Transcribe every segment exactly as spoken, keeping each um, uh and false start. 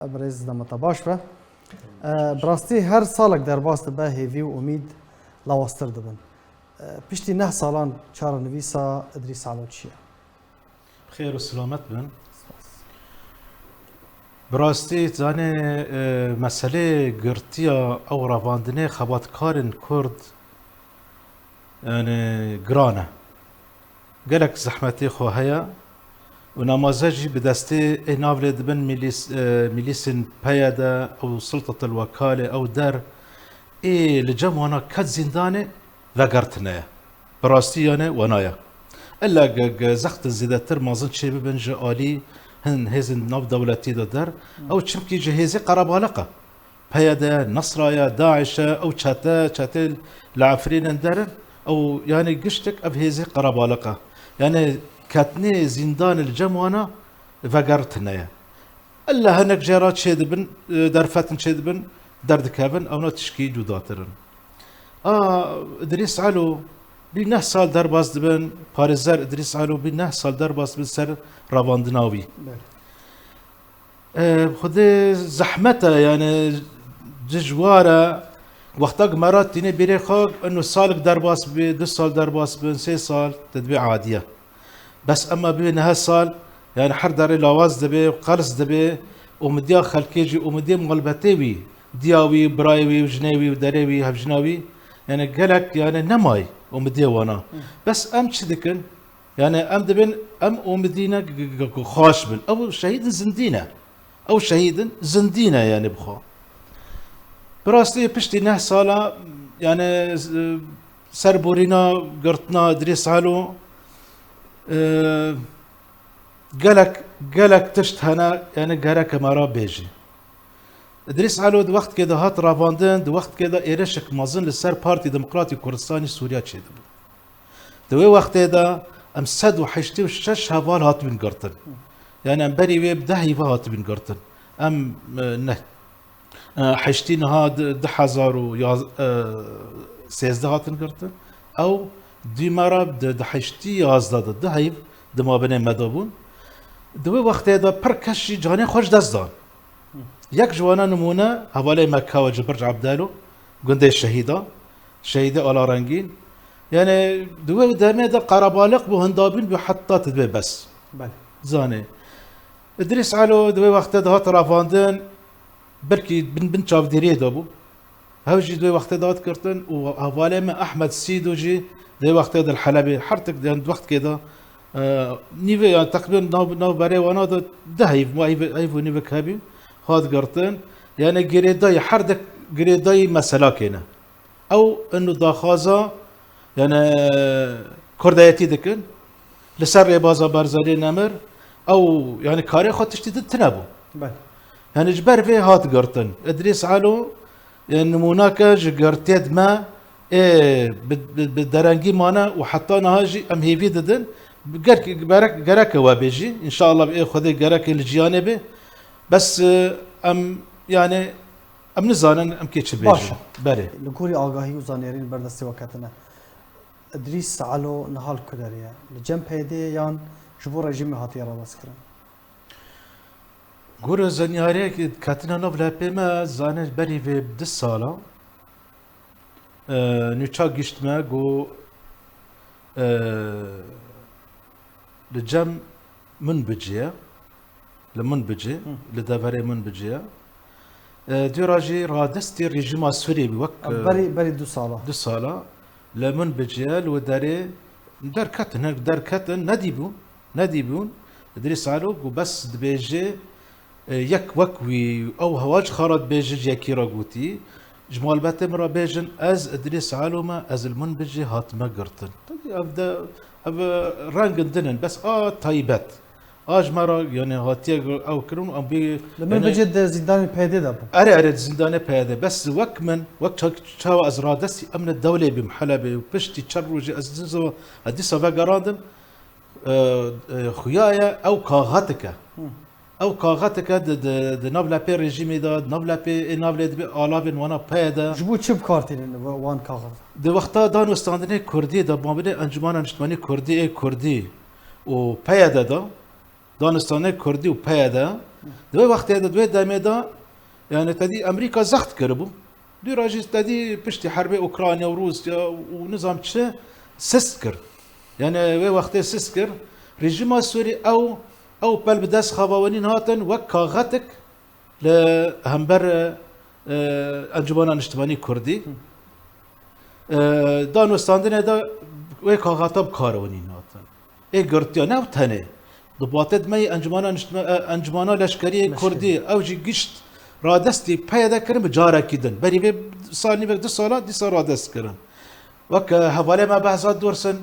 Birêz dema te baş be. E, bi rastî her salek derbas dibe, hêvî û umîd lawaztir dibin. E, piştî neh salan çarenivîsa Îdrîs Alo çi ye? Bi xêr û silamet bin. Bi rastî, zanê, e, meselê girtiya ew revandinê xebatkarên Kurd, yani, giran e. Gelek zehmetê xwe heye û namaze jî bi destê ê nav lê dibin mîlîs-, e, mîlîsên P Y D û Sultatil Wekalê ew der ê li cem wana ket zîndanê vegertine ye. Bi rastî yani wana ye. Ella ge, ge zextin zêdetir mezin çêbibin ji alî hin hêzên nav dewletî de der, ew çimkî ji hêzê qerebaliq e. P Y D, Nusra ye, DAIŞ e, ew çete, çetê li Efrînên der in, ew, yani, giştik ev hêzê qerebaliq e. Yani, ketnê zîndanê li cem wana vegertine ye. Ella hinek jê re çêdibin, e, derfetin çêdibin, derdikevin, ewna tişkî cudatir in. A, Îdrîs Elo, bî neh sal derbas dibin, parêzer Îdrîs Elo, bî neh sal derbas dibin ser revandina wî. Belê. E, xwedê zehmet e, yani, dijwar e. Wexta ku me re tîne bîrê xwe, inu salik derbas bê, du sal derbas bin, sê sal, te dibê adî ye. Bes ema bê nehe sal, yani, her derê lawaz dibe, qels dibe, umidiya xelkê jî, umidiya malbetê wî, diya wî, birayê wî, jinê wî, derê wî, hevjina wî, yani, gelek, yani, nemayî umidiyê wana. Bes em çi dikin? Yani em dibin, em umidî ne g-, g-, g-, xweş bin. Ew şehîdin zindî ne. Ew şehîdin zindî ne yani bi xwe. Bi rastî piştî neh sala, yani, z-, serborîna girtina Îdrîs Elo, e, gelek, gelek tişt hene, yani gereke me re bêjî. Îdrîs Elo di wextkê de hat ravandin, di wextkê de êrişek mezin li ser Partî Demokratî Kurdistanî Sûriya çêdibû. Di wê wextê de em sed û heştê û şeş heval hatibûn girtin. Yani em berî wê bi deh heyva hatibûn girtin. Em, e, ne, e, heştî niha di, du hezar û yaz-, e, sêzdeh hatin girtin. Ew dî me re di, di heştî yazdeh de du heyv di mabinê me de bûn. Di wê wextê de pir kes jî canê xwe ji dest dan. Yek ji wana nimûne hevalê me Kawa ji Birc Ebdelo, gundê şehîda, şehîdê Ala Rengîn. Yani di wê demê de qerebaliq bû, hindabîn bû, heta tu dibê bes. Belê. Zanê. Îdrîs Elo di wê wextê de hat ravandin, belkî bin, bin çavdêriyê de bû. Hew jî di wê wextê de hat girtin û hevalê me Ehmed Sîdo jî di wê wextê de li Helebê, her tik di wextkê de, e, nîvê, yani teqrîben nav, nav berê wana de du heyv, ma heyv, heyv û nîvek hebî, hat girtin. Yani girêdayî, her dek girêdayî meselakê ne. Ew inu daxwaza, yani, kurdayetî dikin. Li ser rêbaza Barzanî nemir, ew, yani, karê xwe tiştî din tune bû. Belê. Yani, ji ber vê hat girtin. Îdrîs Elo, e, nimûneke ji girtiyê di me, ê, bi, bi, bi derengî mane û heta niha jî em hêvî didin. Gerek, gerek, gereke we bê jî. Înşallah ê Xwedê gereke li jiyanê bê. Bes, e, em, yani, em nizanin em kê çi bêjin. Baş e. Belê. Li gorî agahî û zaniyariyên ber destê we ketine. Îdrîs Elo niha li ku derê ye? Li cem P Y D'ê yan ji bo rejîmê hatiye rabeskirin? Gora zanyariyek ketina nav lepê me, zanê berî vê du sala, e, nûça gişt me, got, e, li cem Minbicê ye. Li Minbicê, Hı. li deverê Minbicê ye. E, dûra jî radestî rejîma Sûriyê bî wek, Ev e, berî, berî du sala. Du sala. Li Minbicê ye, li wê derê derketin, hin derketin, nedîbûn, nedîbûn. Îdrîs Elo got bes dibêje, e, yek wek wî, ew hewa ji xwe re dibêje, ji yekî re gotî. Ji malbetê min re bêjin, ez Îdrîs Elo me, ez li Minbicê hatime girtin. Tabii ev de, ev, e, rengin din in, bes a taybet. A ji me re, yani, hatiye ew kirin û em bê, Li yani, Minbicê di zîndanê P Y D'ê de bû. Erê, erê, di zîndanê P Y D'ê. Bes wek min, wek ça-, çawa ez radestî emne dewlê bîm Helebê û piştî çend rojê ez dîsa, ez dîsa vegerandim, e, e, xuya ye, ew kaxetike. Hı. Ew kaxetike di, di, di nav lepê rejîmê de, di nav lepê, ê nav lê dibê alavên wana P Y D. Ji bo çi bi kar tînin wa-, wan kaxet? Di wexta danûstandinê Kurdî de, mabinê Encûmena Niştimanî Kurdî ê Kurdî û P Y D de, danûstandinê Kurdî û P Y D, Di wê wextê de, di wê demê de, yani tedî Amerîka zext kiribû. Dûra jî tedî piştî herbê Ukrayna û Rûsya û nizam çi sist kir. Yani wê wextê sist kir. Rejîma Sûrî ew, ew pel bi dest xavawenîn hatin wek kaxetik li hember, e, Encûmena Niştimanî Kurdî. E, danûstandinê de wê kaxeta bi kar wenîn hatin. Ê girtiya ne ew tenê. Di batê di me yê Encûmena Niştime-, e, Encûmena Leşkeriyê Leşkerî. Kurdî, ew jî gişt radestî peyede kirin bi carekî din. Berî vê sal nîvek du sala dîsa radest kirin. Wek, e, hevalê me Behzad Dursun,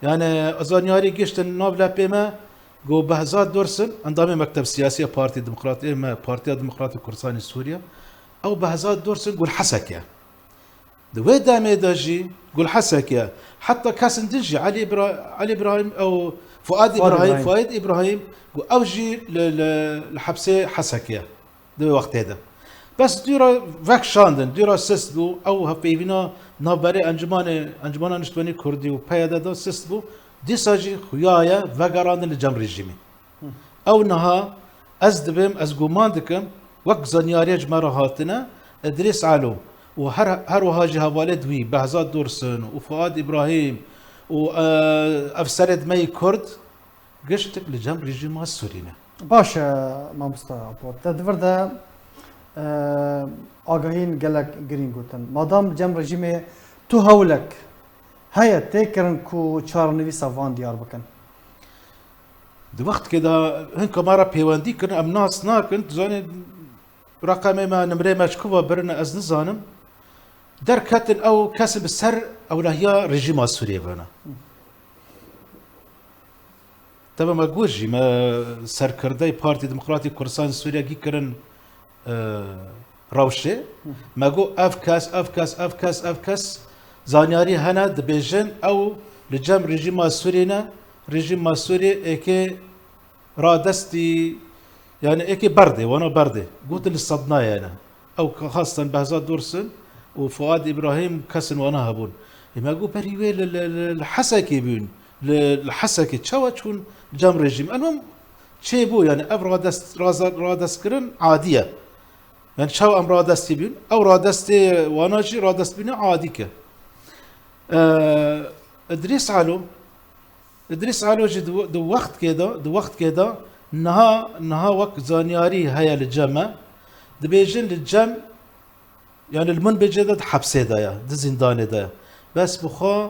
yani zanyarî giştin nav lepê me, got Behzad Dursun, endamê Mekteb Siyasî ya Partî Demokrat, ê me, Partiya Demokrat û Kurdistanê Sûriye. Ew Behzad Dursun Gul Hesek e. Di wê demê de jî Gul Hesek e. Heta kesên din jî, Elî Îbra-, Elî Îbrahîm, ew Fuad Fuad Îbrahîm, Îbrahîm. Fuad Îbrahîm, got ew jî li, li, li hepsê Hesekê ye. Di wê wextê de. Bes dûra vekşandin, dûra sist bû, ew hevpeyvîna navberê Encûmanê, Encûmana Niştimanî Kurdî û P Y D de sist bû. Dîsa jî xuya ye vegerandin li cem rejîmê. Ew niha ez dibêm, ez guman dikim, wek zanyariyê ji me re hatine, Idrîs Elo û her, her wiha jî hevalê di wî, Behzad Dursun û Fuad Îbrahîm û, e, efserê di me yî Kurd, giştik li cem rejîma Sûrî ne. Baş e, mamosta Apo. Te di vir de, e, agahîn gelek girîng gotin. Madam cem rejîmê tu hewlek heye tê kirin ku çarenivîsa van diyar bikin? Di wextkê de hin kamera pêwendî kirin, em nas nakin, tu zanî reqemê me, nimrê me ji ku ve birine, ez nizanim. Derketin ew kesên bi ser ewlehiya rejîma Sûriyê ve ne. Tebe me got jî, me serkirdeyê Partî Demokratîk Kurdistanê Sûriye gî kirin, e, rewşê. Me got, ev kes, ev kes, ev kes, ev kes zanyarî hene, dibêjin ew li cem rejîma Sûriyê ne, rejîma Sûriyê êkê radestî, yani êkê berdê, wana berdê. Gotin li sednayê ne. Ew xastan Behzad Dursun û Fuad Îbrahîm kesên wana hebûn. Ê me got berî wê li, li, li, li Hesekê bûn. Li, li Hesekê çawa çûn cem rejîm? Elmam çêbû, yani ev radest, raza-, radestkirin adî ye. Yani çawa em radestî bûn? Ew radestê wana jî radestbûne adî ke. Ee, Idrîs Elo, Idrîs Elo jî di, di wextkê de, di wextkê de niha, niha wek zanyarî heye li cem me. Dibêjin li cem, yani li Minbicê de di hepsê de ye, di zîndanê de ye. Bes bi xwe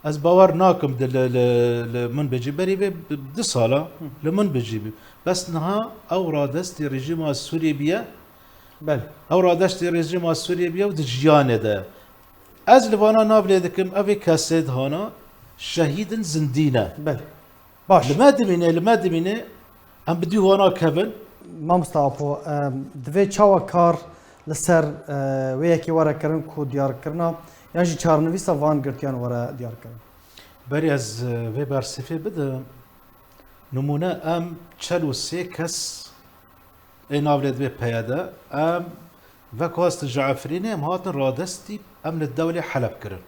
ez bawer nakim di li, li, li Minbicê. Berî vê bi du sala li Minbicê bû. Bes niha ew radestî rejîma Sûriyê bûye. Belê. Ew radestî rejîma Sûriyê bûye û di jiyanê de ye. Ez li vana nav lê dikim, ev ê kesê dihana şehîdin zindî ne. Belê. Baş. Li me dimîne, li me dimîne, em bi dû wana kevin. Mamosta Apo, em, divê çawa kar li ser, e, wê yekê were kirin ku diyarkirina, yan jî çarenivîsa van girtiyan were diyarkirin? Berî ez, e, vê bersîfê bidim. Nimûne em çel û sê kes ê nav lê divê P Y D, em vek hastin ji Efrînê, em hatin radestî, em li dewlê Heleb kirin.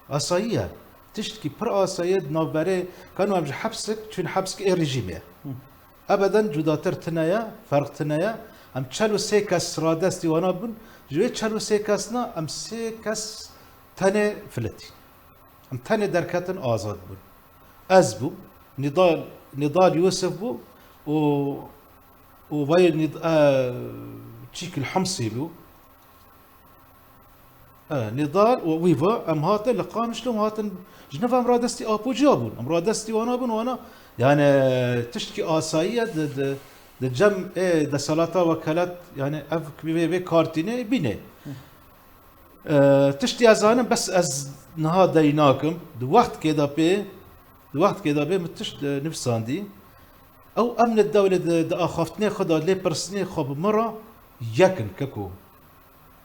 Asayî ye. Tiştkî pir asayî ye, di navberê, kano em ji hepsik, çûn hepsik ê rejîmê ye. Hı. Ebeden cudatir tine ye, ferq tine ye. Em çel û sê kes radestî wana bûn, ji wê çel û sê kes na, em sê kes tenê filitî. Em tenê derketin azad bûn. Ez bûm, Nidal, Nidal Yusuf bû û, û vay Nid-, e, Çîkil Hemsî bû. E, Nidal û wî va, em hatin li Qamişlo, em hatin ji nava em radestî Apocuya bûn. Em radestî wana bûn, wana, yani, tiştkî asayî ye di, di, di cem ê deselata wekelat, yani, ev vê, vê kartînê bîne. E, tiştî ez zanim, bes ez niha dey nakim. Di wextkê de pê, di wextkê de pê min tişt, e, nivîsandî. Ew emnê dewlê di, di axaftinê xwe de, lê pirsînê xwe bi min re yek in, keko.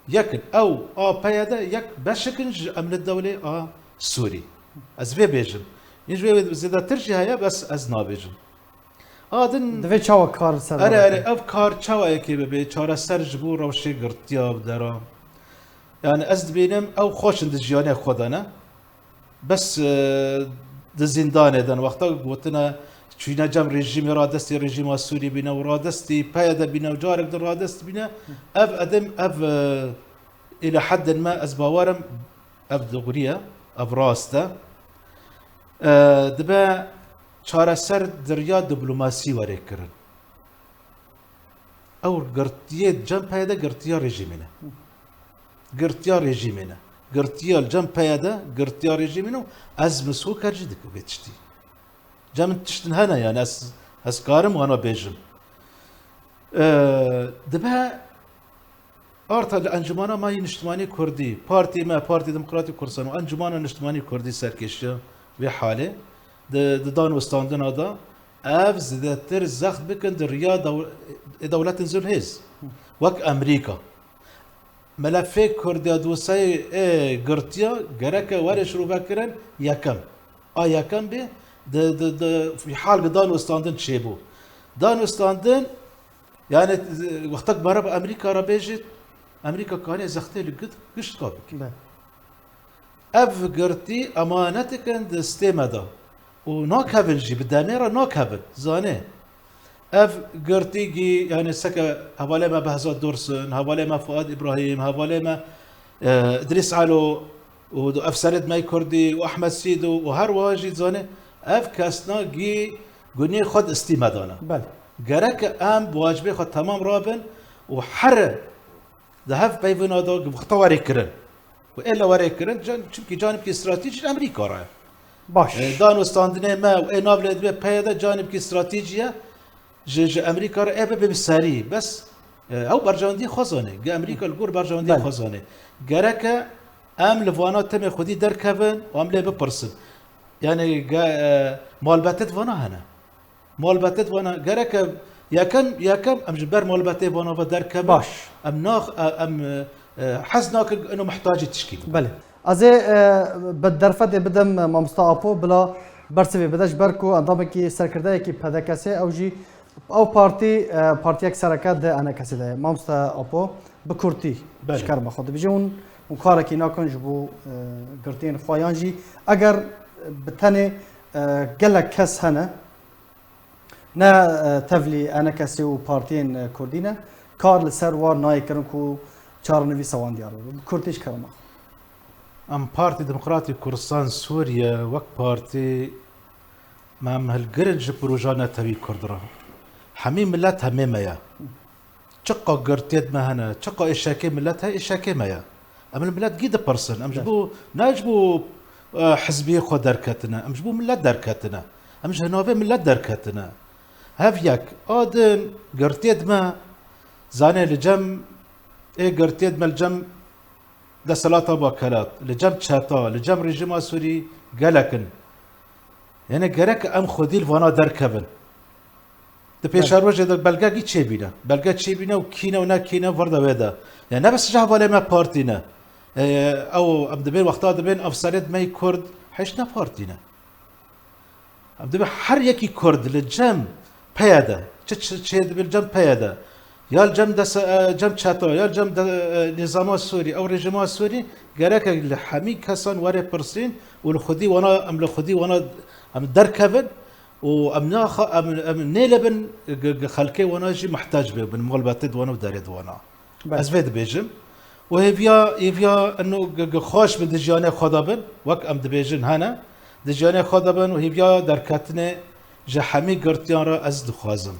Yek in. Ew a P Y D yek beşek in ji emnê dewlê a Sûrî. Ez vê bêjim. Yê ji wê zêdetir jî heye, bes ez nabêjim. A din Divê çawa kar li ser Erê, vê erê, bike? Ev kar çawa yekê bibe? Çareser ji bo rewşê girtiya bi dera. Yani ez dibînim ew xweş in di jiyanê xwe de ne. Bes, e, di zîndanê de ne. Wexta gotine çûyîne cem rejîmê, radestî rejîma Sûrî bîne û radestî P Y D bîne û carek din radest bîne. Ev edim, ev, e, îla heddên me, ez bawerim, ev doğru ye, ev rast e. E, dibe çareser di riya diplomasî were kirin. Ew girtiyê cem P Y D girtiya rejîmê ne. Girtiya rejîmê ne. Girtiya li cem P Y D girtiya rejîmê ne û ez misûker jî dikim vê tiştî. Cem min tiştin hene, yani ez, ez karim wana bêjim. Ee, dibe arta li Encumana Mayî Niştimanî Kurdî, partî me, Partî Demokratî Kurdistan û Encumana Niştimanî Kurdî serkêşiya vê halê di, di dan û standina de ev zêdetir zext bikin di riya dew-, ê dewletin zilhêz. Wek Amerîka. Melefê Kurdiya, dosyayê ê girtiya gereke were şirove kirin yekem. A yekem bê, di, di, di hal dan û standin çêbû. Dan û standin, yani, wextek meriv Amerîka re bêjit, Amerîka kane zextê li gid, gişt ka bike. Be. Ev girtî emanetik in di stê me de û nakevin jî, bi demê re nakevin. Zanê, ev girtî gî, yani seke hevalê me Behzat Dursun, hevalê me Fuad Îbrahîm, hevalê me, e, Îdrîs Elo û ev serêd me Kurdî û Ehmed Sîdo û her wiha jî zanê, ev kesna gî gunê xwe di stî me dane. Belê. Gerek em bi wacibê xwe temam rabin û here di hev peyvîna de wexta werê kirin. Û ê le werê kirin, can-, çimkî canibkî stratejî ji Amerîka re ye. Baş. E, dan û standinê me û ê nav lê dibe P Y D canibkî stratejî ye, ji, ji Amerîka re ê bibe bi serî. Bes, e, ew berjewendiyê xwe zanê. Ge Amerîka li gor berjewendiyê Belê. xwe zanê. Gereke em li vana temê xwedî derkevin û em lê bipirsin. Yani ge, e, malbetê di vana hene. Malbetê di vana gereke yekem, yekem em ji ber malbetê vana ve derkevin. Baş. Em nax-, e, em, e, hez nakin ino mihtacî tişkî bibin. Belê. Ez ê, e, bi derfetê bidim, e, Mamosta Apo, bila bersivê bide, ji ber ku endamekî serkirdeyekî P D K S, ew jî, ew partî, e, partiyek sereke di E N K S de ye. Mamosta Apo, bi kurtî, Belê. ji kerema xwe dibêje, hûn, hûn karekî nakin ji bo, e, girtiyên xwe, yan jî eger bi tenê, e, gelek kes hene, ne, e, tevlî E N K S û partiyên, e, kurdî ne, kar li ser war nayê kirin ku çarenivîsa wan diyar bibe. Bi kurtî ji kerema xwe. Em Partî Demokratî Kurdistan Sûriye wek partî me em hilgirin ji proja netewî kurd re. Hemî milet hemê me ye. Çiqa girtiyê me hene, çiqa êşekê milet heye, êşekê me ye. Em li milet gî dipirsin. Em ji Ber. bo, ne ji bo, e, hizbiyê xwe derketine. Em ji bo milet derketine. Em ji hinavê milet derketine. Hev yek. A din girtiyê me, zanê li cem, ê girtiyê me li cem desthilata bakelat, li cem çeta, li cem rejîma Sûrî gelek in. Yani gerek em xwedî li vana derkevin. Di Belê. pêşerojê de belgekî çêbîne. Belge çêbîne û kîne û ne kîne vir de wê de. Yani ne bes ji hevalê me partî ne. E, ew em dibên wexta dibên ev serêd me yî Kurd, heş ne partî ne. Em dibê her yekî Kurd li cem P Y D, çi, çi, çê dibê li cem P Y D, ya li cem dese-, e, cem çeta, ya li cem de, e, nîzama Sûrî, ew rejîma Sûrî, gereke li hemî kesan were pirsîn û li xwedî wana, em li xwedî wana em derkevin û em naxa-, em, em nêlebin g-, g-, xelkê wana jî muhtac bibin, malbetê di wana û derê di wana. Belê. Ez vê dibêjim. Û hêviya, hêviya eno g-, g-, xweş bin di jiyanê xwe de bin, wek em dibêjin hene, di jiyanê xwe de bin û hêviya derketinê ji hemî girtiyan re ez dixwazim.